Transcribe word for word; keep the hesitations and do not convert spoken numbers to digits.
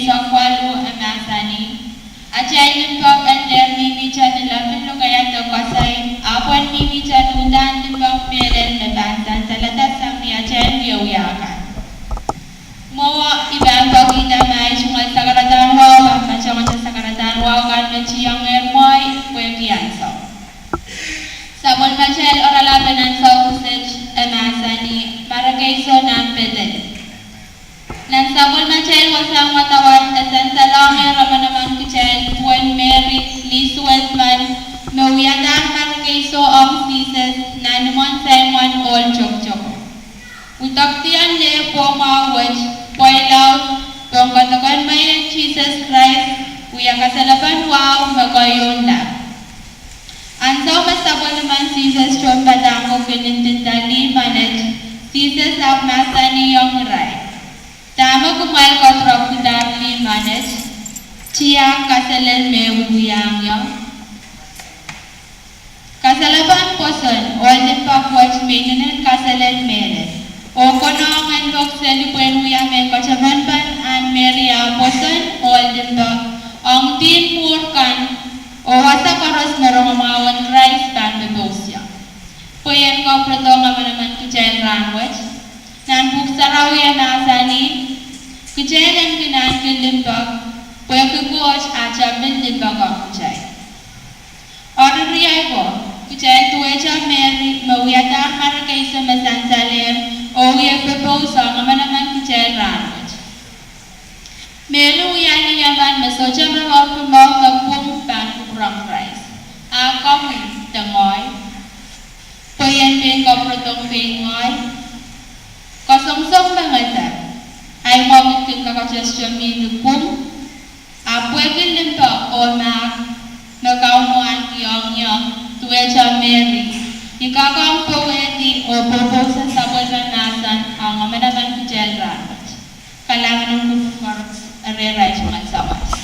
Luke waluh e mahsanih, atail limpoak en dehr mihmihte ni lepin lukeia de koasoi, ahpw en mihmihte ni uhdahn limpoak mehlel me pahn sansalada sang ni atail wiewia kan. Mwowe I pahn pekihda ma ei tungoal sakaradahn wahu pahn patohwanda sakaradahn wahu kan me tiengehr mwohi pwehki ansou. Sapwellimatail oaralap en ansou kiset e mahsanih, Marekeiso nan Pedel. Nan sapwellimatail wasahn wadawad e sansalohng emenemen kitail duwen Meri, lih suwed men, me wiadahr marekeiso ong Sises nan imwen saimwen ohl tokotoko. Udekdiong leh pwohmwahu wet pweilaud pohn kedekonmweien Sises Krais wia kasalepen wahu me keieun lap. Ansou me sapwellimen Sises tohnpadahk ko kin ndinda lih menet, Sises ahpw mahsanihong irail, dahme kumwail kedirepwkidahr lih menet? Tiahk kaselel me wiwiahiong ie? Kasalepen pwoson ohl limpoak wet me inenen kaselel mehlel, oh konehng en pwukoa seli pwehn wia mehn katamanpen ahn Meri ah pwoson ohl limpoak ong dihn mwuhr kan oh wasa koaros me rongamwahu en Krais pahn popousio. Pwe I en kapwuredohng emenemen kitail rahnwet. Nan Pwuhk Sarawi e mahsanih, kitail en kin ahneki limpoak, pwehki Koht ah tehnpin limpoak ong kitail. Eri riei ko, kitail duwehte Meri me wiadahr marekeiso me sansalehr oh wie popous ong emenemen kitail rahnwet. Meri wia lih emen me sohte momourki mour me pwung pahn kupwur ong Krais. Ah komwi de ngehi? Pwe I en pein kapwuredohng pein ngehi, kasongosong me ngeder, ahi mwekid kin kakatohtohmi ni pwung, ahpw pwehki limpoak oh mahk me Kauno ahneki ong ie, duwehte Meri, I kak ong powehdi oh popousen sapwellime mahsen ong emenemen kitail rahnwet. Kalahngan en kupwur koaros, eri irail tungoal sawas.